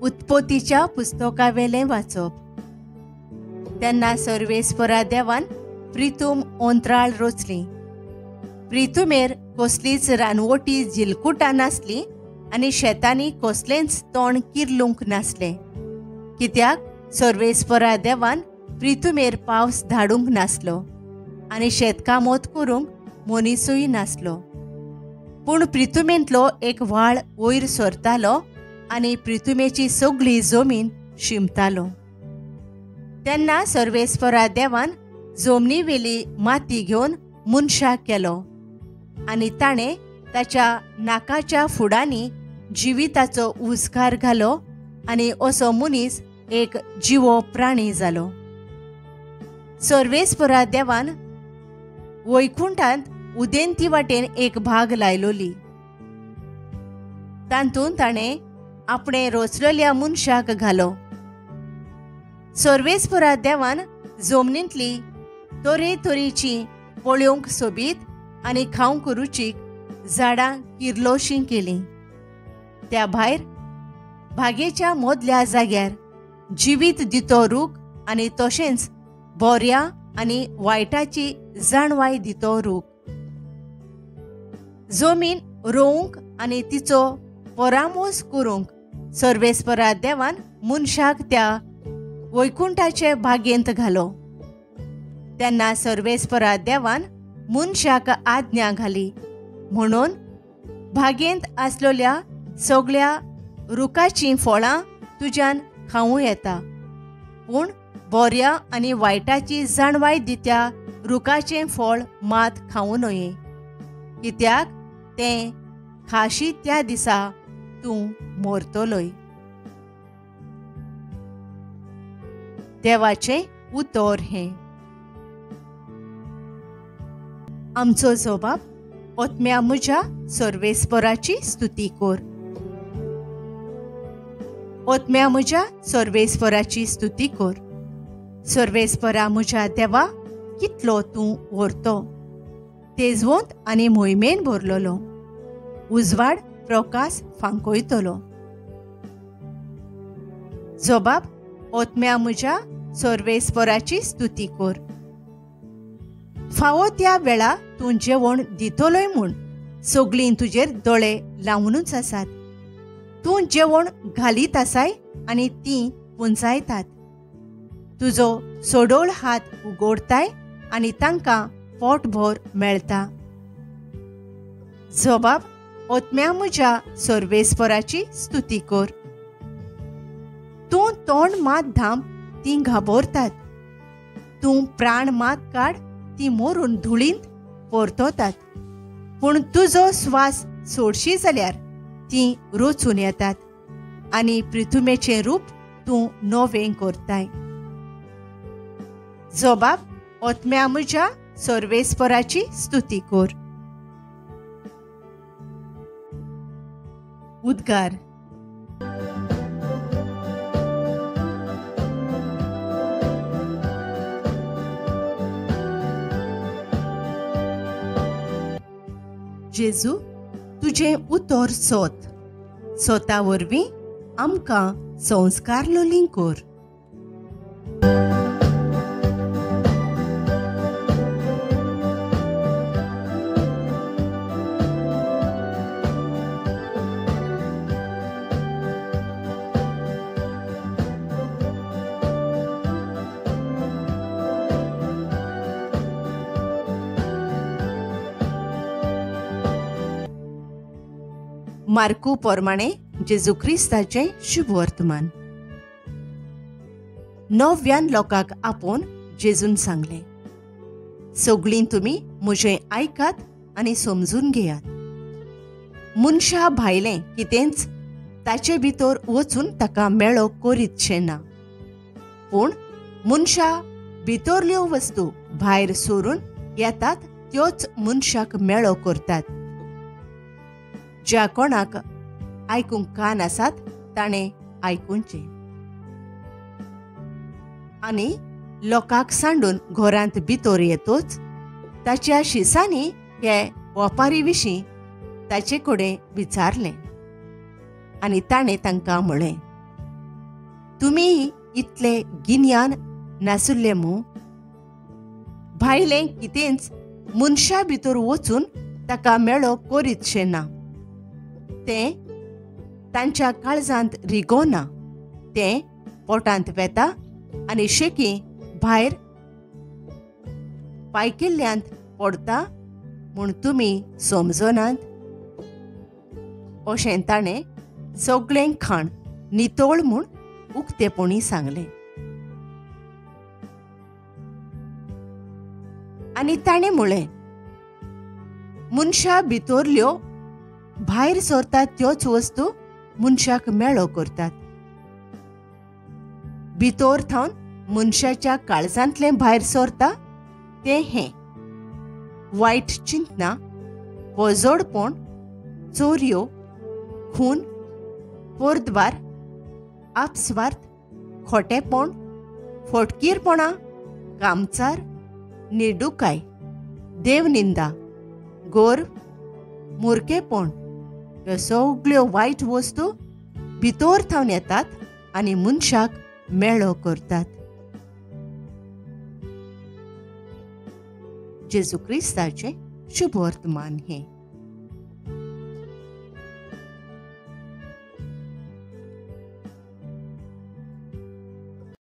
उत्पत्तीच्या पुस्तकावेलें वाचप. तेन्ना सर्वेस्परा देवान प्रितूम ओंत्राळ रोचली. प्रितुमेर कसलीच रानवटी जिलकुटां नासली आनी शेतांनी कसलेंच तोंड किर्लूंक नासलें, कित्याक सर्वेस्परा देवान प्रितुमेर पावस धाडूंक नासलो आनी शेतकामत करूंक मनिसूय नासलो. पूण प्रितुमेंतलो एक व्हाळ वयर सरतालो आनी प्रितुमेची सगळी जमीन शिंपतालो. तेन्ना सर्वेस्परा देवान जमनीवेली माती घेवन मनशाक केलो आनी ताणें ताच्या नाकाच्या फुडांनी जिविताचो उस्कार घालो आनी असो मनीस एक जिवो प्राणी जालो. सर्वेस्परा देवान वैकुंठांत उदेंती वाटेन एक भाग लायलोली. तातूंत ताणें आपणें रचलेल्या मनशाक घालो. सर्वेस्परा देवान जमनींतली तरेतरेची पळोवंक सोबीत आनी खावंक रुचीक झाडां किर्लोशीं केलीं. त्या भायर भागेच्या मदल्या जाग्यार जिवीत दितो रूख आनी तशेंच बोऱ्या आनी वायटाची जाणवाय दितो रूख. जमीन रोवंक आनी तिचो परामोस करूंक सर्वेस्परा देवान मनशाक त्या वैकुंठाचे बागेंत घालो. तेन्ना सर्वेस्परा देवान मनशाक आज्ञा घाली म्हणून बागेंत आसलेल्या सगळ्या रुखाचीं फळां तुज्यान खावूं येता, पूण बोऱ्या आनी वायटाची जाणवाय दित्या रुखाचें फळ मात खावूं नये, कित्याक तें खाशी त्या दिसा तूं मरतलोय. देवाचें उतर हें. आमचो जबाब ओतम्या म्हज्या सर्वेस्पराची स्तुती कर. ओतम्या म्हज्या सर्वेस्पराची स्तुती कर. सर्वेस्परा म्हज्या देवा, कितलो तूं व्हरतो, तेजवंत आनी मोहिमेन भरलेलो, उजवाड प्रकाश फांकयतलो. जबाब ओतम्या म्हज्या सर्वेस्पराची स्तुती कर. फावो त्या वेळा तूं जेवण दितलोय म्हूण सगळीं तुजेर दोळे लावनूच आसात. तूं जेवण घालीत आसाय आनी तीं पुंजायतात. तुजो सोडोळ हात उगडताय आनी तांकां पोटभर मेळटा. जबाब ओतम्या म्हज्या सर्वेस्पराची स्तुती कर. तूं तोंड मात धांप, तीं घाबरतात. तूं प्राण मात काड, ती मोरून धुळींत परततात. पूण तुजो स्वास सोडशी जाल्यार तीं रोचून येतात आनी पृथुमेचें रूप तूं नवें करताय. जबाब ओतम्या म्हज्या सर्वेस्पराची स्तुती कर. उद्गार. जेजू, तुजें उतर सोत, सोता वरवीं आमकां संस्कार लोलीं कर. मार्कू प्रमाणे जेजू क्रिस्ताचें शुभ वर्तमान. नव्यान लोकांक आपोवन जेजून सांगलें, सगळीं तुमी म्हजें आयकात आनी समजून घेयात. मनशा भायलें कितेंच ताचे भितर वचून ताका मेळो करीतशें ना, पूण मनशा भितरल्यो वस्तू भायर सरून येतात त्योच मनशाक मेळो करतात. ज्या कोणाक आयकूंक कान आसात ताणें आयकुचें. आनी लोकांक सांडून घरांत भितर येतोच ताच्या शिसांनी हे वपारी विशीं ताचे कडेन विचारलें आनी ताणें तांकां म्हळें, तुमी इतले गिन्यान नासुल्ले मू? भायलें कितेंच मनशा भितर वचून ताका मेळो करीतशें ना. तें तांच्या काळजांत रिगोना. तें पोटांत वेता आनी शेकी भायर पायकिल्ल्यांत पडता म्हूण तुमी समजनात? अशें ताणें सगळें खाण नितळ म्हूण उक्तेपणी सांगलें. आनी ताणें म्हळें, मनशा भितरल्यो भायर सरतात त्योच वस्तू मनशाक मेळो करतात. भितर थावन मनशाच्या काळजांतलें भायर सरता तें हें: वायट चिंतना, पोजोडपण, चोरयो, खून, पोरद्वार, आपस्वार्थ, खोटेपण, फोटकीरपणां, कामचार, निडुकाय, देवनिंदा, गोर्व, मुरकेपण. ह्यो सगळ्यो वायट वस्तू भितर थावन येतात आनी मनशाक मेळो करतात. जेजू क्रिस्ताचें शुभ वर्तमान हें.